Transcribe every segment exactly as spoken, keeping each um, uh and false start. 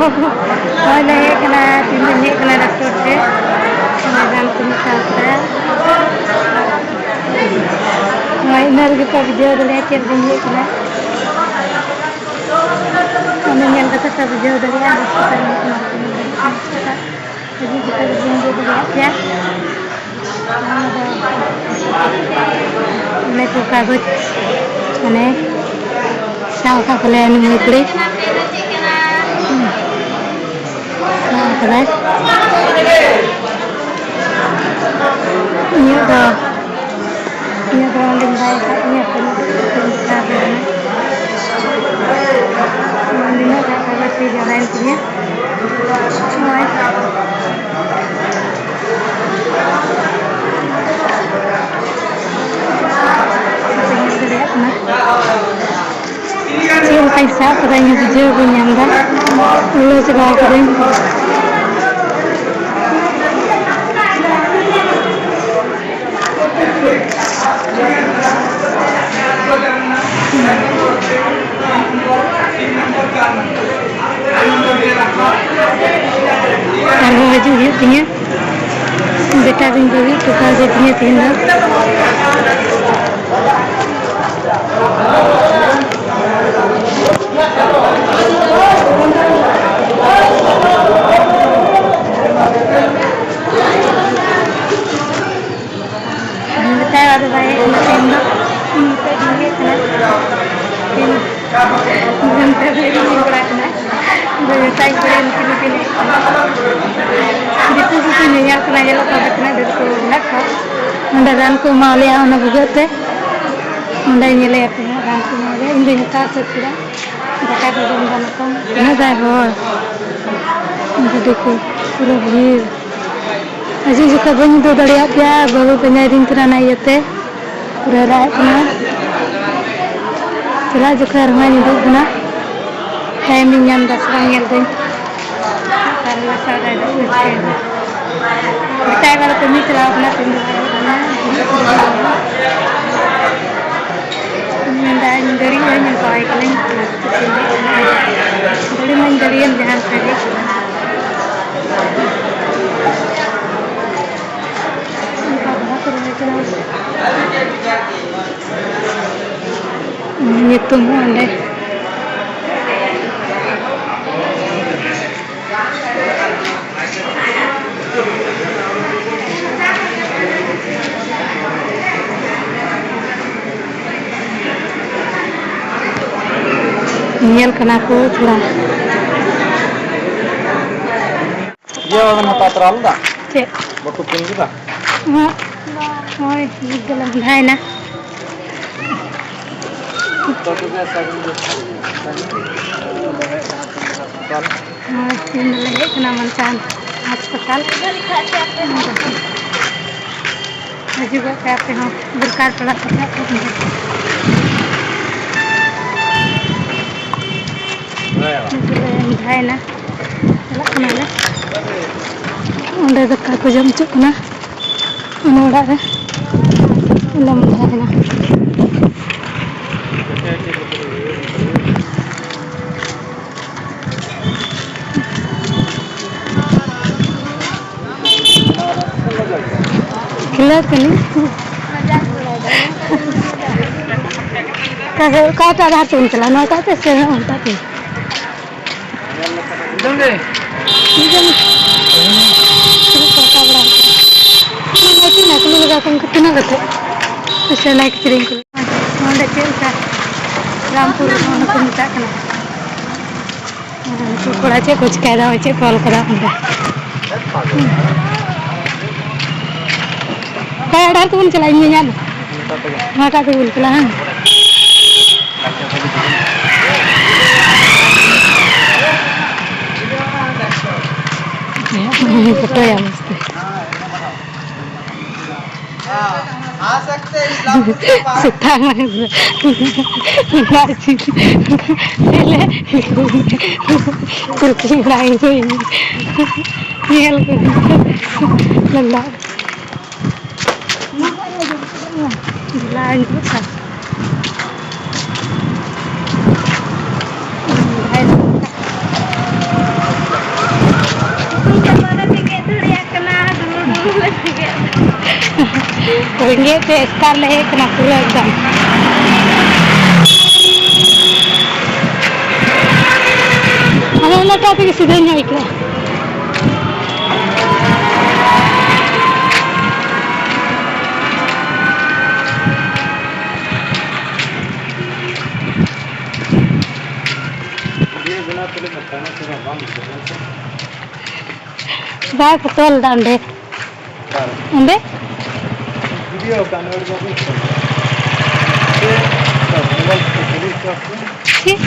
ᱦᱳᱭ ᱞᱮ ᱦᱮᱡ ᱠᱟᱱᱟ, ᱛᱤᱦᱤᱧ ᱫᱚᱧ ᱦᱮᱡ ᱠᱟᱱᱟ ᱰᱟᱠᱛᱚᱨ ᱴᱷᱮᱱ᱾ ᱚᱱᱟ ᱨᱟᱱ ᱠᱚᱧ ᱦᱟᱛᱟᱣ ᱠᱮᱫᱟ᱾ ᱱᱚᱣᱟ ᱤᱱᱟᱹ ᱨᱮᱜᱮ ᱯᱮ ᱵᱩᱡᱷᱟᱹᱣ ᱫᱟᱲᱮᱭᱟᱜᱼᱟ ᱪᱮᱫ ᱨᱮᱧ ᱦᱮᱡ ᱠᱟᱱᱟ᱾ ᱚᱱᱟ ᱧᱮᱞ ᱠᱟᱛᱮ ᱯᱮ ᱵᱩᱡᱷᱟᱹᱣ ᱫᱟᱲᱮᱭᱟᱜᱼᱟ ᱦᱚᱥᱯᱤᱴᱟᱞ ᱨᱮ ᱠᱟᱱᱟ᱾ ᱦᱤᱡᱩᱜ ᱠᱟᱛᱮ ᱵᱩᱡᱷᱟᱹᱣ ᱫᱟᱲᱮᱭᱟᱜ ᱜᱮᱭᱟ᱾ ᱚᱱᱟ ᱫᱚ ᱚᱱᱮ ᱠᱚ ᱠᱟᱜᱚᱡᱽ, ᱢᱟᱱᱮ, ᱥᱟᱵ ᱟᱠᱟᱫ ᱛᱟᱞᱮᱭᱟ ᱱᱩᱭ ᱠᱩᱲᱤ᱾ ᱥᱟᱵ ᱟᱠᱟᱫᱟᱭ᱾ ᱤᱧᱟᱹᱜ ᱫᱚ, ᱤᱧᱟᱹᱜ ᱫᱚ ᱚᱸᱰᱮᱧ ᱵᱟᱭ ᱟᱠᱟᱫ ᱛᱤᱧᱟᱹ, ᱛᱤᱱᱟᱹᱜ ᱠᱟᱛᱮᱧ ᱦᱟᱛᱟᱣ ᱠᱮᱫᱟ᱾ ᱱᱤᱱᱟᱹᱜ ᱜᱟᱱ ᱠᱟᱜᱚᱡᱽ ᱛᱮ ᱡᱟᱣᱨᱟᱭᱮᱱ ᱛᱤᱧᱟᱹ᱾ ᱱᱚᱜᱼᱚᱭ᱾ ᱵᱟᱹᱧ ᱧᱮᱞ ᱫᱟᱲᱮᱭᱟᱜ ᱠᱟᱱᱟ᱾ ᱪᱮᱫ ᱞᱮᱠᱟᱧ ᱥᱟᱵ ᱠᱟᱫᱟ, ᱤᱧ ᱦᱚᱸ ᱵᱩᱡᱷᱟᱹᱣ ᱵᱟᱹᱧ ᱧᱟᱢ ᱮᱫᱟ᱾ ᱩᱞᱟᱹ ᱪᱟᱵᱟ ᱠᱟᱹᱫᱟᱹᱧ᱾ ᱟᱨᱦᱚᱸ ᱦᱤᱡᱩᱜ ᱦᱩᱭᱩᱜ ᱛᱤᱧᱟᱹ᱾ ᱵᱮᱴᱟ ᱨᱤᱧ ᱵᱟᱹᱜᱤ ᱦᱚᱴᱚ ᱠᱟᱫᱮ ᱛᱤᱧᱟᱹ ᱛᱤᱦᱤᱧ ᱫᱚ᱾ ᱢᱮᱛᱟᱭ ᱟᱫᱚ ᱵᱟᱭ ᱦᱮᱡ ᱞᱮᱱᱟ ᱛᱮᱦᱮᱧ ᱫᱚ᱾ ᱤᱧ ᱢᱚᱛᱚᱡ ᱜᱤᱧ ᱦᱮᱡ ᱠᱟᱱᱟ᱾ ᱛᱮᱦᱮᱧ ᱫᱚ ᱱᱚᱱᱛᱮ ᱫᱚ ᱤᱧ ᱠᱚᱲᱟ ᱠᱟᱱᱟᱭ᱾ ᱟᱫᱚ ᱢᱮᱛᱟᱭ ᱠᱟᱱᱟ ᱱᱩᱠᱤᱱ ᱫᱚᱠᱤᱱ ᱦᱮᱡ ᱠᱟᱱᱟ᱾ ᱫᱤᱠᱩ ᱠᱚᱠᱚ ᱧᱮᱧᱮᱞ ᱠᱟᱱᱟ, ᱧᱮᱞᱚᱜ ᱠᱟᱱᱟ ᱛᱤᱱᱟᱹᱜ ᱰᱷᱮᱨ ᱠᱚ ᱢᱮᱱᱟᱜ ᱠᱚᱣᱟ᱾ ᱚᱸᱰᱮ ᱨᱟᱱ ᱠᱚ ᱮᱢᱟᱣ ᱞᱮᱭᱟ ᱚᱱᱟ ᱵᱷᱩᱜᱟᱹᱜ ᱛᱮ᱾ ᱚᱸᱰᱮ ᱧᱮᱞᱮᱭᱟ ᱯᱮ ᱦᱟᱸᱜ ᱨᱟᱱ ᱠᱚ ᱮᱢᱟᱣ ᱞᱮᱭᱟ᱾ ᱤᱧ ᱫᱚᱧ ᱦᱟᱛᱟᱣ ᱥᱟᱹᱛ ᱠᱮᱫᱟ᱾ ᱫᱟᱠᱟ ᱠᱚ ᱡᱚᱢ ᱫᱟ ᱱᱤᱛᱚᱝ᱾ ᱛᱤᱱᱟᱹᱜ ᱜᱟᱱ ᱦᱚᱲ᱾ ᱜᱟᱹᱰᱤ ᱠᱚ ᱯᱩᱨᱟᱹ ᱵᱷᱤᱲ᱾ ᱦᱤᱡᱩᱜ ᱡᱚᱠᱷᱚᱱ ᱵᱟᱹᱧ ᱩᱫᱩᱜ ᱫᱟᱲᱮᱭᱟᱜ ᱯᱮᱭᱟ, ᱵᱟᱹᱦᱩ ᱯᱟᱸᱡᱟᱭᱮᱫᱤᱧ ᱠᱟᱱᱟ, ᱚᱱᱟ ᱤᱭᱟᱹᱛᱮ ᱯᱩᱨᱟᱹ ᱨᱟᱜ ᱮᱫ ᱠᱟᱱᱟ᱾ ᱪᱟᱞᱟᱜ ᱡᱚᱠᱷᱚᱱ ᱟᱨᱦᱚᱸᱧ ᱩᱫᱩᱜ ᱠᱟᱱᱟ, ᱴᱟᱭᱤᱢ ᱤᱧ ᱧᱟᱢ ᱮᱫᱟ ᱥᱮ ᱵᱟᱝ ᱧᱮᱞ ᱫᱟᱹᱧ᱾ ᱚᱠᱟᱨᱮ ᱵᱟᱥᱟ ᱫᱟᱭ ᱫᱚ ᱵᱟᱹᱧ ᱴᱷᱤᱠᱟᱹᱭᱮᱫᱟ᱾ ᱢᱮᱛᱟᱭ ᱠᱟᱱᱟ ᱠᱟᱹᱢᱤ ᱪᱟᱞᱟᱣ ᱠᱟᱱᱟ, ᱛᱮᱦᱮᱧ ᱫᱚ ᱵᱟᱭ ᱦᱮᱡ ᱞᱮᱱᱟ᱾ ᱢᱮᱱᱫᱟ ᱤᱧ ᱜᱟᱹᱰᱤ ᱦᱚᱸᱧ ᱢᱮᱛᱟᱣᱟᱭ ᱠᱟᱹᱱᱟᱹᱧ, ᱜᱟᱹᱰᱤ ᱢᱟᱧ ᱜᱟᱹᱰᱤᱭᱮᱱ ᱡᱟᱦᱟᱸ ᱞᱮᱠᱟ ᱜᱮ᱾ ᱛᱩᱢᱩ ᱚᱸᱰᱮ᱾ ᱧᱮᱞ ᱠᱟᱱᱟ ᱠᱚ ᱛᱷᱚᱲᱟ᱾ ᱤᱭᱟᱹ ᱵᱟᱵᱮᱱ ᱦᱟᱛᱟᱣ ᱛᱚᱨᱟ ᱞᱮᱫᱟ? ᱪᱮᱫ? ᱵᱟᱠᱚ ᱯᱤᱱ ᱠᱮᱫᱟ? ᱦᱚᱸ᱾ ᱦᱳᱭ, ᱱᱤᱛ ᱫᱚᱞᱮ ᱵᱚᱸᱫᱷᱟᱭᱮᱱᱟ᱾ ᱦᱳᱭ, ᱛᱮᱦᱮᱧ ᱫᱚᱞᱮ ᱦᱮᱡ ᱠᱟᱱᱟ ᱢᱟᱱᱠᱟᱱ ᱦᱟᱥᱯᱟᱛᱟᱞ᱾ ᱦᱤᱡᱩᱜᱚᱜ ᱯᱮ ᱟᱯᱮ ᱦᱚᱸ, ᱫᱚᱨᱠᱟᱨ ᱯᱟᱲᱟᱜ ᱛᱟᱯᱮ ᱟᱯᱮ ᱦᱚᱸ᱾ ᱱᱤᱛ ᱫᱚᱞᱮ ᱵᱚᱸᱫᱷᱟᱭᱮᱱᱟ᱾ ᱪᱟᱞᱟᱜ ᱠᱟᱱᱟᱞᱮ᱾ ᱚᱸᱰᱮ ᱫᱟᱠᱟ ᱠᱚ ᱡᱚᱢ ᱦᱚᱪᱚᱜ ᱠᱟᱱᱟ᱾ ᱚᱱᱟ ᱚᱲᱟᱜ ᱨᱮ ᱞᱮ ᱢᱚᱦᱰᱟ ᱠᱟᱱᱟ᱾ ᱠᱷᱮᱞᱳᱰ ᱠᱟᱹᱱᱟᱹᱧ᱾ ᱚᱠᱟ ᱥᱮᱫ, ᱚᱠᱟᱴᱟᱜ ᱰᱟᱦᱟᱨ ᱛᱮᱵᱚᱱ ᱪᱟᱞᱟᱜᱼᱟ? ᱱᱚᱣᱟᱴᱟᱜ ᱛᱮ ᱥᱮ ᱚᱱᱟᱴᱟᱜ ᱛᱮ? ᱱᱚᱜᱼᱚᱭ ᱛᱤᱱᱟᱹᱜ ᱠᱩᱞᱤ ᱞᱮᱜᱟ ᱠᱚ ᱩᱱᱠᱩ ᱛᱤᱱᱟᱹᱜ ᱠᱟᱛᱮ? ᱥᱮ ᱞᱟᱭᱤᱴ ᱠᱤᱨᱤᱧ ᱠᱚ᱾ ᱱᱚᱰᱮ ᱪᱮᱫ ᱞᱮᱠᱟ ᱨᱟᱢᱯᱩᱨ ᱚᱱᱟ ᱠᱚ ᱢᱮᱛᱟᱜ ᱠᱟᱱᱟ᱾ ᱩᱱᱠᱩ ᱠᱚᱲᱟ ᱪᱮᱫ ᱠᱚ ᱪᱤᱠᱟᱹᱭᱮᱫᱟ? ᱪᱮᱫ ᱠᱚ ᱚᱞ ᱠᱟᱫᱟ ᱚᱸᱰᱮ? ᱚᱠᱟ ᱰᱟᱦᱟᱨ ᱛᱮᱵᱚᱱ ᱪᱟᱞᱟᱜᱼᱟ? ᱤᱧ ᱧᱮᱧᱮᱞ ᱱᱚᱣᱟᱴᱟᱜ ᱛᱮᱵᱚᱱ ᱪᱟᱞᱟᱜᱼᱟ, ᱦᱮᱸ? ᱯᱷᱳᱴᱳᱭᱟ ᱢᱚᱡᱽ ᱛᱮ᱾ ᱥᱮᱛᱟᱜ ᱨᱮ ᱫᱟᱜ ᱪᱤᱞ-, ᱪᱤᱞᱠᱤ ᱵᱟᱲᱟᱭ ᱦᱩᱭ᱾ ᱧᱮᱞ ᱠᱚ ᱞᱟᱸᱫᱟ᱾ ᱡᱷᱚᱞᱟ ᱦᱤᱡᱩᱜ ᱠᱟᱱ᱾ ᱨᱮᱸᱜᱮᱡ ᱛᱮ ᱮᱥᱠᱟᱨ ᱞᱮ ᱦᱮᱡ ᱠᱟᱱᱟ ᱯᱩᱨᱟᱹ ᱮᱠᱫᱚᱢ᱾ ᱛᱮᱜᱮ ᱥᱤᱫᱷᱟᱹ ᱧᱚᱜ ᱟᱹᱭᱠᱟᱹᱜᱼᱟ᱾ ᱵᱟᱭ ᱯᱷᱳᱴᱳ ᱞᱮᱫᱟ ᱚᱸᱰᱮ᱾ ᱚᱸᱰᱮ? ᱪᱮᱫ?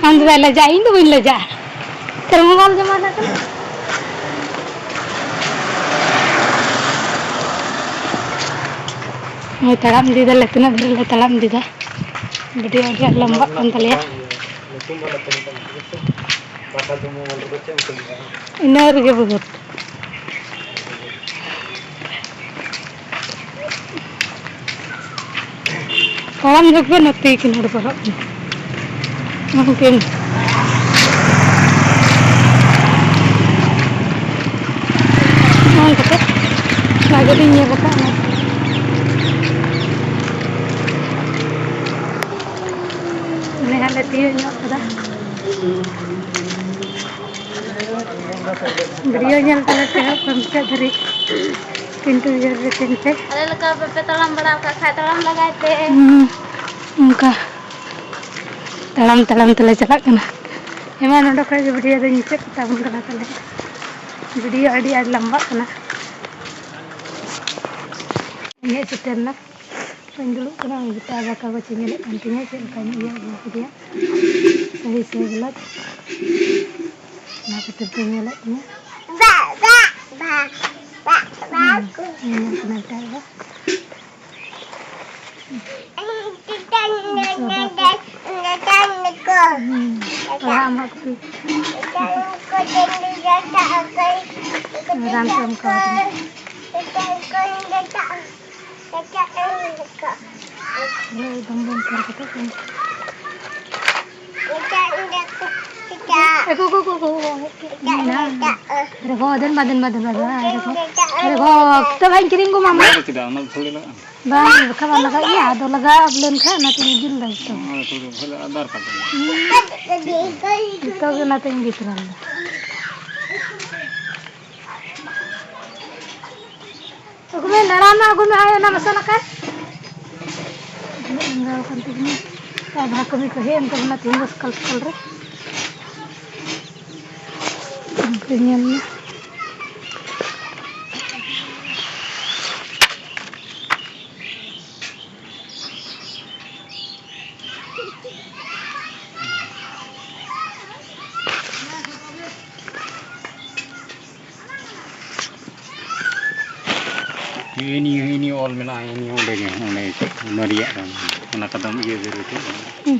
ᱟᱢ ᱫᱚ ᱵᱟᱭ ᱞᱟᱡᱟᱜᱼᱟ, ᱤᱧ ᱫᱚ ᱵᱟᱹᱧ ᱞᱟᱡᱟᱜᱼᱟ᱾ ᱛᱚ ᱢᱳᱵᱟᱭᱤᱞ ᱡᱚᱢᱟ ᱞᱮ ᱠᱟᱱᱟ᱾ ᱱᱚᱜᱼᱚᱭ ᱛᱟᱲᱟᱢ ᱤᱫᱤ ᱫᱟᱞᱮ, ᱛᱤᱱᱟᱹᱜ ᱰᱷᱮᱨ ᱞᱮ ᱛᱟᱲᱟᱢ ᱤᱫᱤ ᱫᱟ᱾ ᱵᱷᱤᱰᱤᱭᱳ ᱟᱹᱰᱤ ᱟᱸᱴ ᱞᱚᱢᱵᱟᱜ ᱠᱟᱱ ᱛᱟᱞᱮᱭᱟ᱾ ᱤᱱᱟᱹ ᱨᱮᱜᱮ ᱵᱚᱦᱩᱛ᱾ ᱛᱟᱲᱟᱢ ᱡᱚᱠᱷᱚᱱ ᱱᱚᱛᱮ ᱠᱤᱱ ᱦᱚᱲ ᱵᱚᱞᱚᱜ ᱠᱟᱱᱟ᱾ ᱩᱱᱠᱤᱱ ᱱᱚᱜᱼᱚᱭ ᱠᱟᱛᱮ ᱵᱷᱟᱜᱮ ᱞᱤᱧ ᱧᱮᱞ ᱟᱠᱟᱫ ᱚᱱᱟ᱾ ᱚᱱᱮ ᱦᱟᱸᱜ ᱞᱮ ᱛᱤᱭᱳᱜ ᱧᱚᱜ ᱠᱟᱫᱟ᱾ ᱵᱷᱤᱰᱤᱭᱳ ᱧᱮᱞ ᱛᱟᱞᱮ ᱯᱮ ᱮᱦᱚᱵ ᱠᱷᱚᱱ ᱢᱩᱪᱟᱹᱫ ᱫᱷᱟᱹᱨᱤᱡ᱾ ᱠᱤᱱᱛᱩ ᱩᱭᱦᱟᱹᱨ ᱨᱮ ᱛᱟᱦᱮᱱ ᱯᱮ᱾ ᱟᱞᱮ ᱞᱮᱠᱟ ᱵᱟᱯᱮ ᱛᱟᱲᱟᱢ ᱵᱟᱲᱟ ᱟᱠᱟᱫ ᱠᱷᱟᱡ, ᱛᱟᱲᱟᱢ ᱞᱟᱜᱟᱭ ᱯᱮ᱾ ᱦᱩᱸ, ᱚᱱᱠᱟ ᱛᱟᱲᱟᱢ ᱛᱟᱲᱟᱢ ᱛᱮᱞᱮ ᱪᱟᱞᱟᱜ ᱠᱟᱱᱟ᱾ ᱦᱮᱸ ᱢᱟ, ᱱᱚᱰᱮ ᱠᱷᱚᱡ ᱜᱮ ᱵᱷᱤᱰᱤᱭᱳ ᱫᱚᱧ ᱢᱩᱪᱟᱹᱫ ᱠᱟᱛᱟ ᱵᱚᱱ ᱠᱟᱱᱟ ᱛᱟᱦᱞᱮ᱾ ᱵᱷᱤᱰᱤᱭᱳ ᱟᱹᱰᱤ ᱟᱸᱴ ᱞᱟᱢᱵᱟᱜ ᱠᱟᱱᱟ᱾ ᱤᱧ ᱦᱮᱡ ᱥᱮᱴᱮᱨ ᱮᱱᱟ᱾ ᱵᱟᱹᱧ ᱫᱩᱲᱩᱵ ᱠᱟᱱᱟ, ᱩᱱᱤ ᱜᱮᱛᱟᱭ ᱟᱵᱟ ᱠᱟᱜᱚᱡᱽ ᱮ ᱧᱮᱞᱮᱫ ᱠᱟᱱ ᱛᱤᱧᱟᱹ, ᱪᱮᱫ ᱞᱮᱠᱟᱧ ᱤᱭᱟᱹ ᱟᱹᱜᱩ ᱠᱮᱫᱮᱭᱟ, ᱥᱟᱹᱦᱤ ᱥᱮ ᱜᱟᱞᱟᱛ, ᱚᱱᱟ ᱠᱷᱟᱹᱛᱤᱨ ᱛᱮ ᱧᱮᱞᱮᱫ ᱛᱤᱧᱟᱹ᱾ ᱦᱩᱸ, ᱧᱮᱞ ᱠᱟᱱᱟ ᱮᱴᱟᱜ ᱨᱮ᱾ ᱦᱩᱸ, ᱯᱟᱲᱦᱟᱜ ᱟᱢ ᱦᱟᱸᱜ ᱠᱟᱹᱴᱤᱡ᱾ ᱨᱟᱱ ᱠᱚ ᱮᱢ ᱠᱟᱣᱫᱤᱧᱟ᱾ ᱮᱠᱫᱚᱢ ᱵᱚᱱ ᱠᱷᱮᱞ ᱠᱟᱛᱮ ᱠᱚ ᱮᱠᱳ, ᱮᱠᱳ, ᱮᱠᱳ, ᱮᱠᱳ, ᱮᱠᱳ, ᱮᱠᱳ᱾ ᱟᱨᱮ ᱦᱚ, ᱫᱮᱱ ᱵᱟ, ᱫᱮᱱ ᱵᱟ, ᱫᱮᱱ ᱵᱟ, ᱫᱮᱱ ᱵᱟ, ᱟᱨᱮ ᱦᱚ, ᱟᱨᱮ ᱦᱚ, ᱛᱚ ᱵᱷᱟᱭ ᱠᱤᱨᱤᱧ ᱠᱚ ᱢᱟᱢᱟ᱾ ᱪᱮᱫᱟᱜ ᱚᱱᱟ ᱛᱷᱚᱲᱤ ᱞᱟᱜᱟᱜᱼᱟ? ᱵᱟᱝ, ᱵᱟᱠᱷᱟᱱ ᱵᱟᱝ ᱞᱟᱜᱟᱜ ᱜᱮᱭᱟ᱾ ᱟᱫᱚ ᱞᱟᱜᱟᱜ ᱞᱮᱱᱠᱷᱟᱱ ᱚᱱᱟᱛᱮᱧ ᱤᱫᱤ ᱞᱮᱫᱟ ᱡᱚᱛᱚ᱾ ᱦᱳᱭ, ᱛᱚᱵᱮ ᱵᱷᱟᱞᱮ ᱟᱫᱷᱟᱨ ᱠᱟᱨᱰ ᱨᱮ᱾ ᱡᱚᱛᱚ ᱜᱮ ᱚᱱᱟᱛᱮᱧ ᱤᱫᱤ ᱛᱚᱨᱟ ᱞᱮᱫᱟ᱾ ᱟᱹᱜᱩ ᱢᱮ, ᱞᱟᱲᱟ ᱢᱮ, ᱟᱹᱜᱩ ᱢᱮ, ᱦᱟᱭ ᱚᱱᱟ ᱢᱟᱥᱟᱞ ᱟᱠᱟᱱ᱾ ᱩᱱᱟᱹᱜ ᱞᱟᱸᱜᱟᱣ ᱟᱠᱟᱱ ᱛᱟᱵᱚᱱᱟ᱾ ᱟᱭᱢᱟ ᱠᱟᱹᱢᱤ ᱠᱚ ᱦᱮᱡ ᱮᱱ ᱛᱟᱵᱚᱱᱟ ᱛᱮᱦᱮᱧ ᱫᱚ ᱥᱚᱠᱟᱞ ᱥᱚᱠᱟᱞ ᱨᱮ᱾ ᱜᱚᱢᱠᱮ ᱧᱮᱞ ᱢᱮ᱾ ᱦᱤᱱᱤ, ᱦᱤᱱᱤ ᱚᱞ ᱢᱮᱱᱟᱜᱼᱟ, ᱦᱤᱱᱤ ᱚᱸᱰᱮ ᱜᱮ, ᱚᱸᱰᱮ ᱢᱟᱨᱮᱭᱟᱜ ᱠᱟᱱᱟ᱾ ᱚᱱᱟ ᱠᱚᱫᱚᱢ ᱤᱭᱟᱹ ᱜᱮ ᱨᱮ ᱦᱩᱸ᱾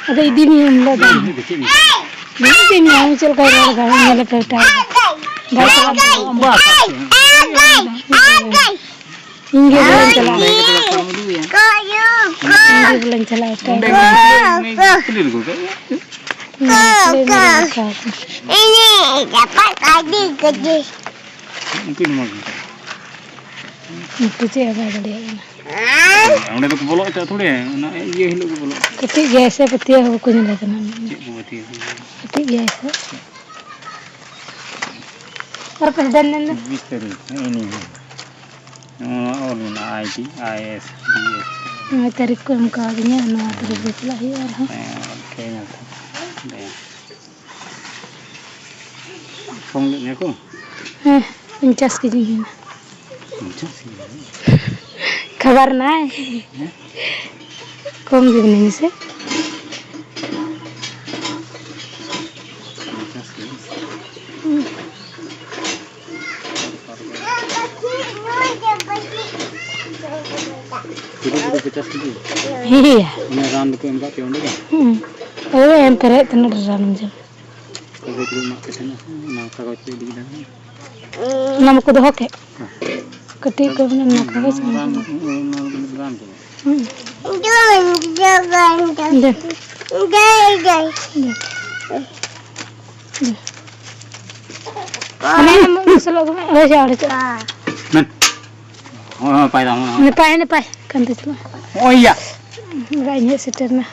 ᱟᱫᱚ ᱤᱫᱤ ᱢᱮᱭᱟ ᱩᱱ ᱦᱤᱞᱳᱜ ᱫᱚ᱾ ᱤᱧ ᱫᱚ ᱪᱮᱫ ᱤᱧ ᱤᱫᱤ ᱢᱮᱭᱟ, ᱩᱱᱤ ᱪᱮᱫ ᱞᱮᱠᱟᱭ ᱨᱚᱲ ᱮᱫᱟ, ᱧᱮᱞ ᱯᱮ ᱵᱮᱴᱟ᱾ ᱵᱟᱭ ᱪᱟᱞᱟᱜ ᱠᱟᱱᱟ᱾ ᱵᱟᱥ ᱟᱯᱮ᱾ ᱤᱧ ᱜᱮ ᱵᱚᱞᱮᱧ ᱪᱟᱞᱟᱜᱼᱟ᱾ ᱤᱧ ᱜᱮ ᱵᱚᱞᱮᱧ ᱪᱟᱞᱟᱜᱼᱟ, ᱵᱮᱴᱟ᱾ ᱚᱸᱰᱮ ᱜᱮ ᱠᱩᱞᱤ ᱞᱮᱠᱚ ᱠᱷᱟᱡ᱾ ᱦᱩᱸ, ᱠᱩᱞᱤ ᱞᱮᱠᱚ ᱠᱷᱟᱡ᱾ ᱩᱱᱠᱤᱱ ᱦᱚᱸ ᱵᱟᱠᱤᱱ ᱪᱟᱞᱟᱜᱼᱟ᱾ ᱩᱱᱠᱩ ᱪᱮᱫ ᱦᱚᱸ ᱵᱟᱭ ᱫᱟᱲᱮᱭᱟᱜ ᱠᱟᱱᱟ᱾ ᱚᱸᱰᱮ ᱫᱚᱠᱚ ᱵᱚᱞᱚᱜ ᱛᱮ ᱛᱷᱚᱲᱮ, ᱚᱱᱟ ᱤᱭᱟᱹ ᱦᱤᱞᱳᱜ ᱜᱮ ᱵᱚᱞᱚᱜ᱾ ᱠᱟᱹᱴᱤᱡ ᱜᱮᱭᱟᱭ ᱥᱮ, ᱯᱟᱹᱛᱭᱟᱹᱣ ᱦᱚᱸ ᱵᱟᱠᱚ ᱧᱮᱞᱮ ᱠᱟᱱᱟ᱾ ᱪᱮᱫ ᱠᱚ ᱯᱟᱹᱛᱭᱟᱹᱣ ᱠᱚ ᱧᱮᱞᱟ? ᱠᱟᱹᱴᱤᱡ ᱜᱮᱭᱟᱭ ᱥᱮ᱾ ᱟᱨ ᱯᱮ ᱦᱮᱰᱮᱱ ᱞᱮᱱ ᱫᱚ᱾ ᱵᱤᱥ ᱛᱟᱹᱨᱤᱠᱷ, ᱦᱮᱸ, ᱱᱤᱭᱟᱹ᱾ ᱱᱚᱣᱟ ᱚᱞ ᱢᱮᱱᱟᱜᱼᱟ, ᱟᱭ ᱰᱤ ᱮᱥ᱾ ᱱᱚᱭ ᱛᱟᱹᱨᱤᱠᱷ ᱠᱚ ᱮᱢ ᱠᱟᱣᱫᱤᱧᱟ, ᱱᱚᱣᱟ ᱛᱟᱹᱨᱤᱠᱷ ᱨᱮ ᱪᱟᱞᱟᱜ ᱦᱩᱭᱩᱜᱼᱟ ᱟᱨᱦᱚᱸ᱾ ᱦᱮᱸ, ᱚᱞ ᱛᱮ ᱧᱮᱞ ᱛᱟᱢ᱾ ᱦᱮᱸ᱾ ᱠᱚᱢ ᱞᱮᱫ ᱢᱮᱭᱟ ᱠᱚ? ᱦᱮᱸ, ᱯᱚᱧᱪᱟᱥ ᱠᱮᱡᱤᱧ ᱦᱩᱭᱱᱟ᱾ ᱯᱚᱧᱪᱟᱥ ᱠᱮᱡᱤ? ᱠᱷᱟᱵᱟᱨ ᱱᱟᱭ᱾ ᱦᱮᱸ? ᱠᱚᱢ ᱜᱮ ᱢᱤᱱᱟᱹᱧᱟ ᱥᱮ? ᱯᱚᱧᱪᱟᱥ ᱠᱮᱡᱤ? ᱦᱩᱸ᱾ ᱯᱩᱨᱟᱹ ᱯᱩᱨᱤ ᱯᱚᱧᱪᱟᱥ ᱠᱮᱡᱤ? ᱦᱮᱸ᱾ ᱚᱱᱟ ᱨᱟᱱ ᱫᱚᱠᱚ ᱮᱢ ᱠᱟᱜ ᱯᱮᱭᱟ ᱚᱸᱰᱮ ᱜᱮ? ᱦᱩᱸ᱾ ᱳᱭ ᱮᱢ ᱯᱮᱨᱮᱡ ᱛᱤᱱᱟᱹᱜ ᱰᱷᱮᱨ ᱨᱟᱱ ᱮᱢ ᱡᱚᱢᱟ? ᱠᱟᱜᱚᱡᱽ ᱠᱚ ᱮᱢᱟᱜ ᱯᱮ ᱛᱟᱦᱮᱱᱟ, ᱚᱱᱟ ᱠᱟᱜᱚᱡᱽ ᱯᱮ ᱤᱫᱤ ᱠᱮᱫᱟ᱾ ᱚᱱᱟ ᱢᱟᱠᱚ ᱫᱚᱦᱚ ᱠᱮᱫ᱾ ᱦᱮᱸ᱾ ᱠᱟᱹᱴᱤᱡ ᱠᱚ ᱢᱮᱱᱟ ᱚᱱᱟ ᱠᱟᱜᱚᱡᱽ ᱨᱟᱱ, ᱚᱱᱟ ᱨᱟᱱ ᱠᱚ᱾ ᱦᱩᱸ᱾ ᱫᱮ᱾ ᱫᱮ᱾ ᱫᱮ᱾ ᱚᱱᱟ ᱮᱢ ᱢᱮᱥᱮ ᱞᱚᱜᱚᱱ ᱢᱮ᱾ ᱟᱞᱮ ᱥᱮᱫ ᱟᱲᱮ ᱪᱚ᱾ ᱢᱮᱱ᱾ ᱱᱚᱜᱼᱚᱭ ᱯᱟᱭᱨᱟ, ᱱᱚᱜᱼᱚᱭ᱾ ᱱᱟᱯᱟᱭ, ᱱᱟᱯᱟᱭ᱾ ᱠᱟᱱ ᱛᱟᱹᱪᱩᱜᱼᱟ᱾ ᱱᱚᱜᱼᱚᱭ ᱭᱟ᱾ ᱚᱲᱟᱜ ᱤᱧ ᱦᱮᱡ ᱥᱮᱴᱮᱨ ᱮᱱᱟ᱾